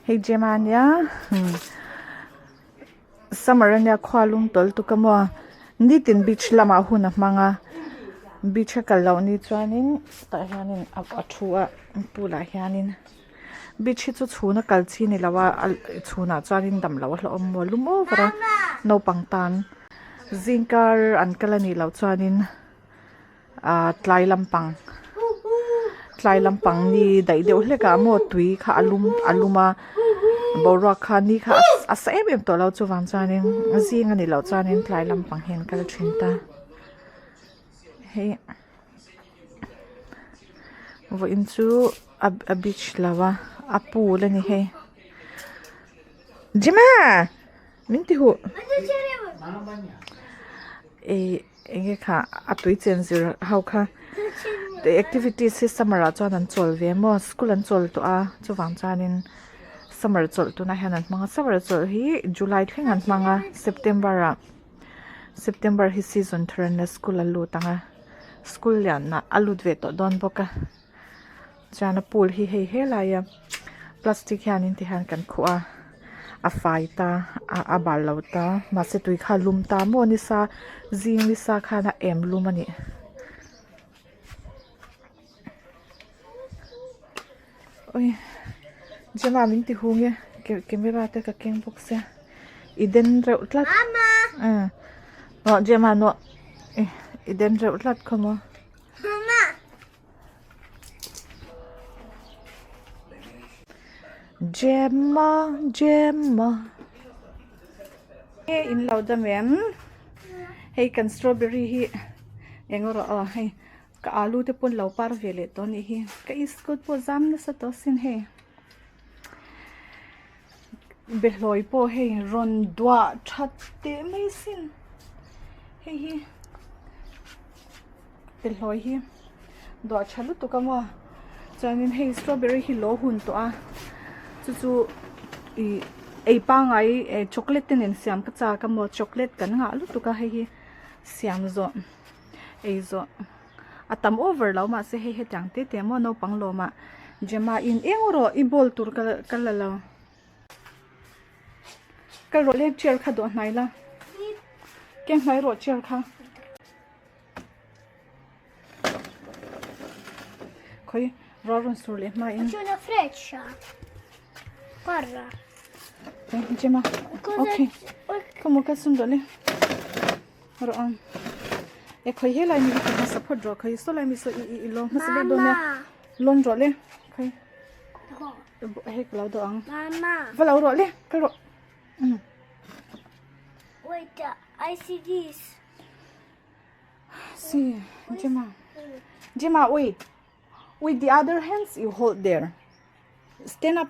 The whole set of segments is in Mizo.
Hei Gemma ania summer ania khua lum tawlh tuk a maw nitin beach lamah hun a hmang a beach a kal loh ni chuanin tah hianin a thu a pool ah hianin beach hi chu chhun a kal chi a ni lo a chhunah chuanin dam loh a hlauhawm maw lum over a naupang tan zingkar an kal a nih loh chuanin. Ahh tlai lampang tlai lampang ni daih deuh hlek ah maw tui kha a lum a lum a boruak kha ni kha a sa em em tawh lo chuvang chuanin zing a nih loh chuanin tlai lampang hi an kal thin ta hei vawiin chu a beach lo a a pool a ni hei Jima min ti huh ih. Enge kha a tui chen zir ho kha the activities hi summer ah chuan an chawl ve maw school an chawl tawh a chuvang chuanin summer chawlh tunah hian an hmang a summer chawlh hi july thleng an hmang a september ah september hi season thar ania school a lut ang a school lian ah a lut ve tawh dawn bawk a chuan a pool hi hei helai a plastic hianin ti hian kan khuh a a fai ta a a bal lo ta mahse tui kha a lum ta maw nisa zing nisa khan a em lum a nih ui Gemma min ti hung e camera te ka keng bawk sia i den reuh tlat Gemma i den reuh tlat khaw maw. Gemma Gemma he in lo dam em hei kan strawberry hi eng erawh aw hei ka alu te pawn lo par ve leh tawh a nih hi ka iskut pawh zam nasa tawh asin hei behlawi pawh hei rawn duah that teh mai sin hei hi. Behlawi hi duah tha lutuk a maw chuanin hei strawberry hi lo hun tawh a chu chu ih ei pangai eh chocolate te nen siam ka chak a maw chocolate kan ngah lutuk a hei hi siam zawh ei zawh a tam over lo mahse hei hetiang te te maw naupang lawm ah Gemma in eng rawh i bowl tur ka ka la lo ka rawh le chair kha dawh hnai la keng hnai rawh chair kha. Khawi rual rawn sur leh hma in. C'è una freccia. Guarda. Gemma. Okay. Come ka sun dole. Ro ang. E khoi he lai mi ka support ro khoi so lai mi so i i lo ma sa do na. Lon ro le. Khoi. He lo do ang. Mama. Va lo ro le. Ka ro. Wait, I see this. See, Gemma. Gemma, wait. With the other hands, you hold there. Stand up.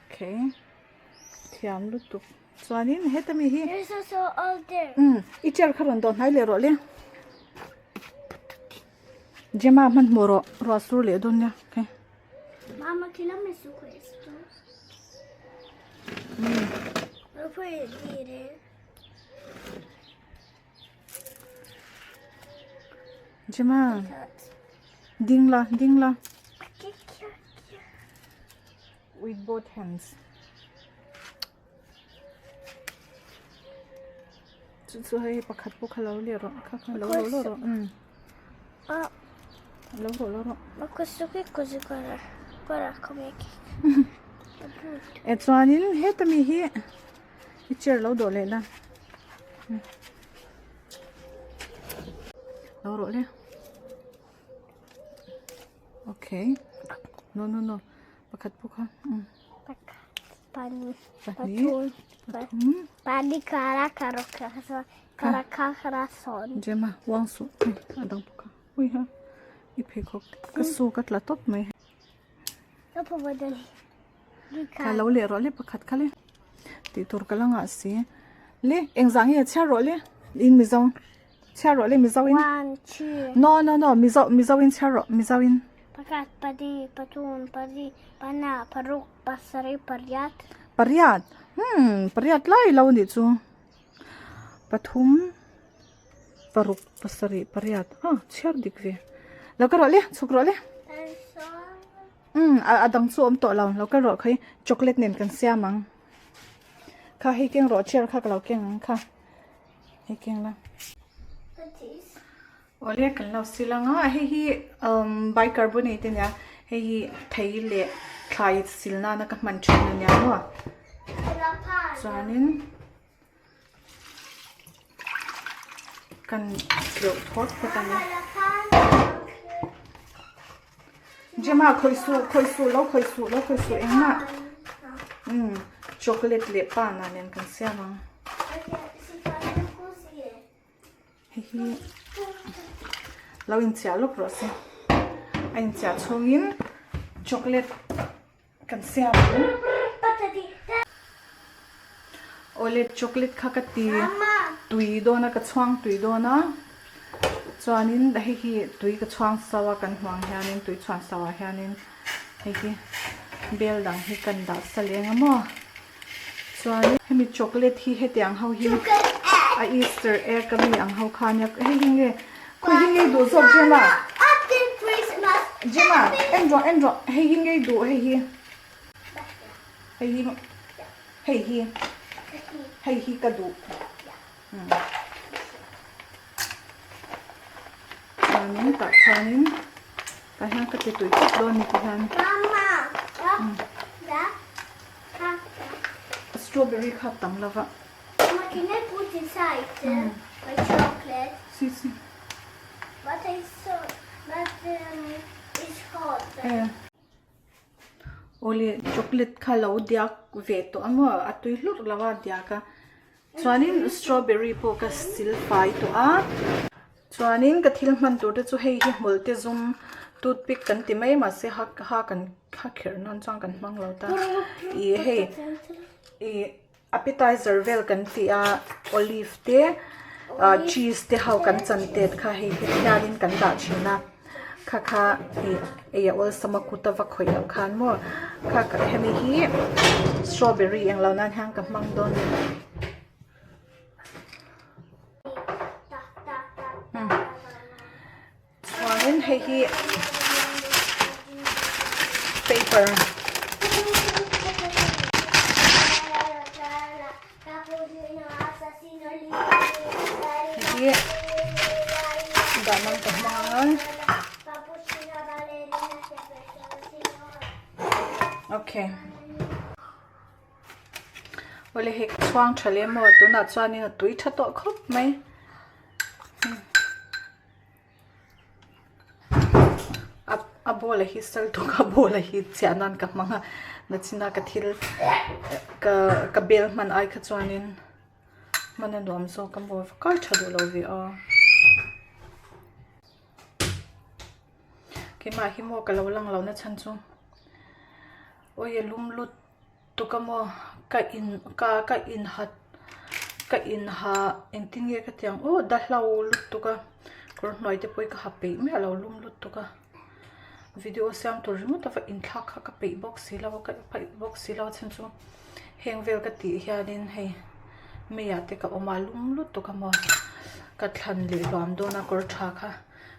Okay. Thiam lutuk. Chuanin heta mi hi. There's also all there. I chair kha rawn dawh hnai leh rawh le. Gemma hmanhmawh rawh ruah sur leh dawn nia. Okay. Mamma, chi l'ha messo questo? Lo puoi dire? Gemma, ding la, ding la. Che cacchio? With both hands. Chu chu hei pakhat pawh kha lo leh rawh kha kha lo rawh lo rawh umm lo rawh lo rawh. Ma questo qui così guarda guarda come E chuanin heta mi hi i chair lo dawh leh la lo rawh le okay no no no pakhat pawh kha umm. Pahnih, pathum, pali, kara, karo, kara, kara, kara, sawn. Gemma, uang suh. A dang bawk a. Ui ha. I pheikhawk ka su ka tla tawp mai. Ka lo leh rawh le pakhat kha le. Tih tur ka la ngah si. Le, engzah nge chhiar rawh le. In Mizo. Chhiar rawh le Mizo in. One, two. No, no, no. Mizo, Mizo in chhiar rawh. Mizo in. Pakhat, pali, pathum, pali, pana, paruk. Pasarih pariat. Pariat? Hmm, pariat lai lo nih chu. Pathum. Paruk pasarih pariat ah chhiar dik ve lo kal rawh le chhuk rawh le umm a dang chu a awm tawh lo lo kal rawh khawi chocolate nen kan siam ang kha hei keng rawh chair kha ka lo keng ang kha hei keng la awle kan lo sil ang a hei hi umm bicarbonate a nia hei hi thei leh thlai sil nana ka hman thin a nia maw chuanin. Kan tleuh thawt phawt a ni. Gemma khawih suh khawih suh lo khawih suh lo khawih suh engmah umm chocolate leh pana nen kan siam ang. Hei hi lo inchiah lawk rawh se a inchiah chhungin chocolate Kan siam ang. Awle chocolate kha ka ti tui dawn a ka chhuang tui dawn a chuanin hei hi tui ka chhuang so a kan hmuh ang hianin tui chhuan so ah hianin hei hi bel dang hi kan dah sa leng a maw chuanin hemi chocolate hi hetiang ho hi a easter egg ami ang ho kha ania hei hi nge Khawi hi ngei duh zawk Gemma? Gemma, en rawh, en rawh. Hei hi ngei duh, hei hi. Hei hi, hei hi. Hei hi ka duh. Chuanin tah khanin tah hian ka ti tui tawp dawn ni ti hian. Strawberry kha tam lova. Mama, can I put inside my chocolate? Si si. But I saw, but um, it's hot. Eh. Ole chocolate kha lo diak ve tawh a maw a tui hlur lo a diak a. Chuanin strawberry pawh ka sil fai tawh a. Chuanin ka thil hman tur te chu hei hi hmul te zum toothpick kan ti mai mahse ha ha kan ha kherh nan chuan kan hmang lo ta. Ih hei ih Appetizer vel kan tih a, olive te ah cheese te ho kan chan tet kha hei hi hianin kan dah thin a, kha kha ih ei a awlsam a kut a va khawih loh khan maw kha kha hemi hi strawberry eng lo nan hian ka hmang dawn a ni. Chuanin hei hi paper hei hi dah nan ka hmang ang a okay awle hei ka chhuang tha lem maw tunah chuanin a tui tha tawh khawp mai. A bowl a hi sal tuk a bowl a hi chiah nan ka hmang a nachina ka thil ka ka bel hman ai kha chuanin hman a nuam zawk a maw kar tha duh lo ve aw keimah hi maw ka lo lang lo na chhan chu awii a lum lut Tuk a maw ka in ka ka in hat ka in ha engtin nge ka ti ang aw dahlo lutuk a kawr hnuai te pawh hi ka ha peih miah lo lum lutuk a video siam tur ringawt a va inthlak kha ka peih bawk si lo a ka peih bawk si lo a chhan chu heng vel ka tih hianin hei meiah te ka awm a lum lutuk a maw ka thlan leh hluam dawn a kawr tha kha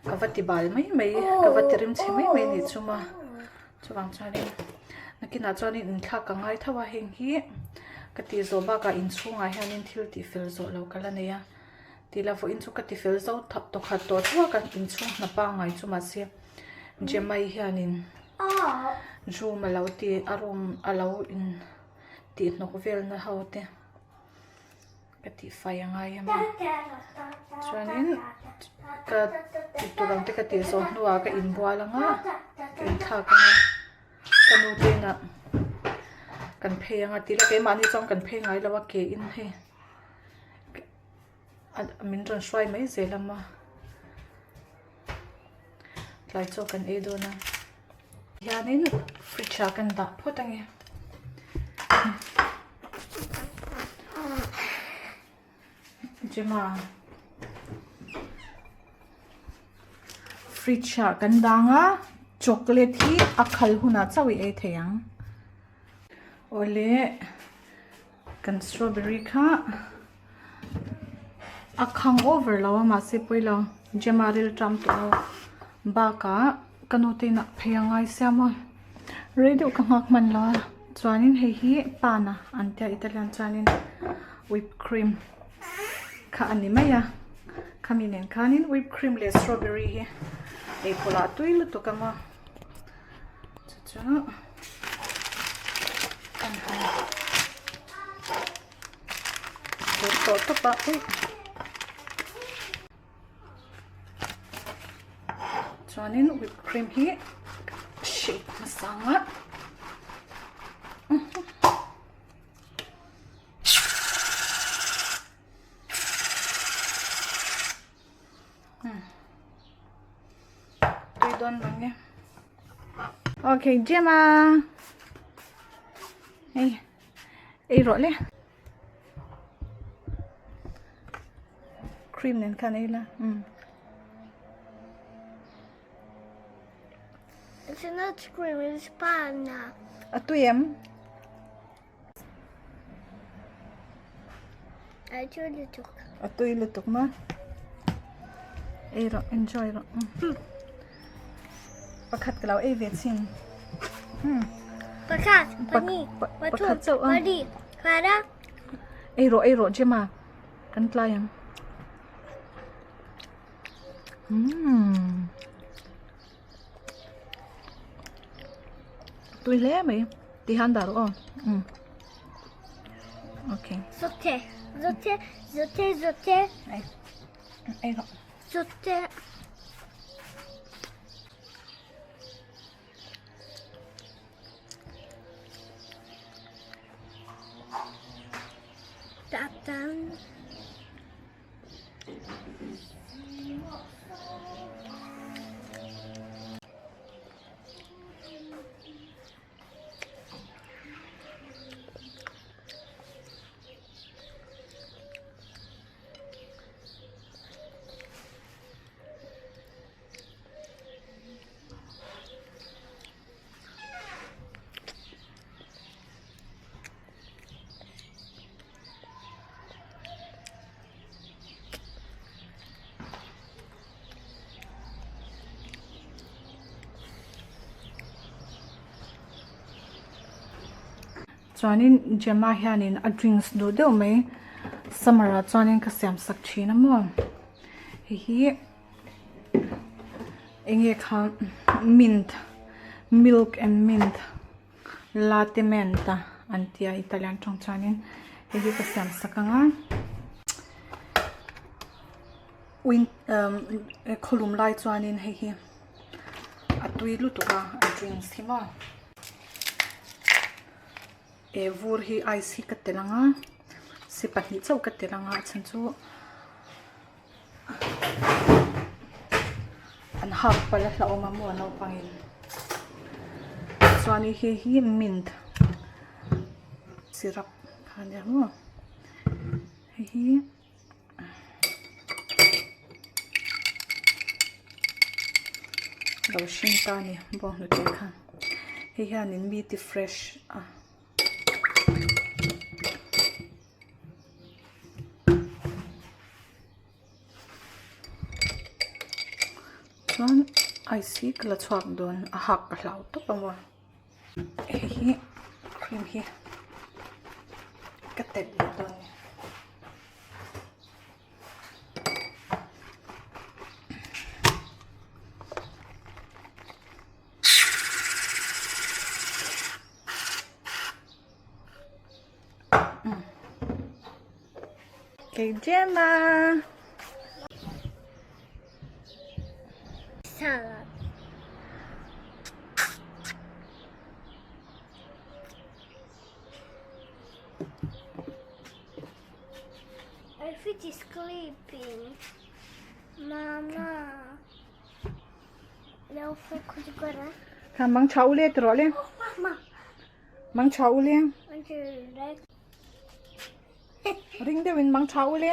ka va ti bal mai mai ka va ti rim chhe mai mai a nih chu maw. Chuvang chuanin nakinah chuanin inthlak ka ngai tho a heng hi ka tih zawh bakah inchhungah hianin thil tih fel zawh loh ka la nei a tih lah vawiin chu ka ti fel zo thap tawkhat tawh tho a kan inchhung hna pangngai chu mahse Gemma-i hianin room a lo ti a room a lo in tih hnawk velna ho te. Ka tih fai a ngai a maw chuanin ka tih tur ang te ka tih zawh hnuah ka inbual ang a ka inthlak ang a ka nu te inah kan phei ang a tih la keimahni chuan kan phei ngai lo a ke in hei min rawn hruai mai zel a maw tlai chaw kan ei dawn a hianin fridge ah kan dah phawt ang e. Gemma fridge ah kan dang a chocolate hi a khal hunah chauh i ei thei ang awle kan strawberry kha. A khang over lo a mahse pawi lo Gemma rilṭam tawh lo bakah ka nu te inah phei a ngai sia maw rei deuh ka nghak hman lo a chuanin hei hi pana an tia Italian chuanin whip cream kha a ni mai a khami nen khanin whip cream leh strawberry hi ei pawlh ah tui lutuk a maw chu chu kan han Tur tawh tawp a ui chuanin whip cream hi shake hmasa ang a tui dawn mang e okay Gemma hei. Ei rawh le. Cream nen khan ei la. Mm. It's not cream, it's panna. A tui em? A tui lutuk. A tui lutuk ma. Ei rawh, enjoy rawh. Mm. Pakhat ka lo ei ve chin. Hmm. Pakhat, pahnih, pathum, pali, panga. Ei rawh, ei rawh Gemma. Kan tlai ang. Hmm. Tui hle mai. Ti han dah rawh aw. Hmm. Okay. Zote, zote, zote, zote. Ei. Ei rawh. Zote. Tatan. Chuanin Gemma hianin a drinks duh deuh mai summer ah chuanin ka siam sak thin a maw hei hi enge kha mint milk and mint latte menta an tia Italian tawng chuanin hei hi ka siam sak ang a win umm khawlum lai chuanin hei hi a tui lutuk a a drinks hi maw. Eh vur hi ice hi ka tel ang a si pahnih chauh ka tel ang a a chhan chu an hak palh a hlauhawm a maw naupangin chuanin hei hi mint syrup kha a nia maw hei hi. Lo hring ta a ni bawnghnute khan hei hianin mi ti fresh a. Chuan ice hi ka la chhuak dawn a hak ka hlau tawp a maw. Hei hi cream hi ka telh leh dawn a ni. Kei Gemma. Salad. My feet is sleeping. Mama. Leo fekudugara. Kha mang tha ule ti rawh le. Mama. Mang tha ule. Manchurure. Ring deuhin mang tha ule.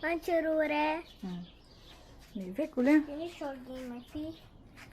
Manchurure. Ni vek ule. Can you show me my feet?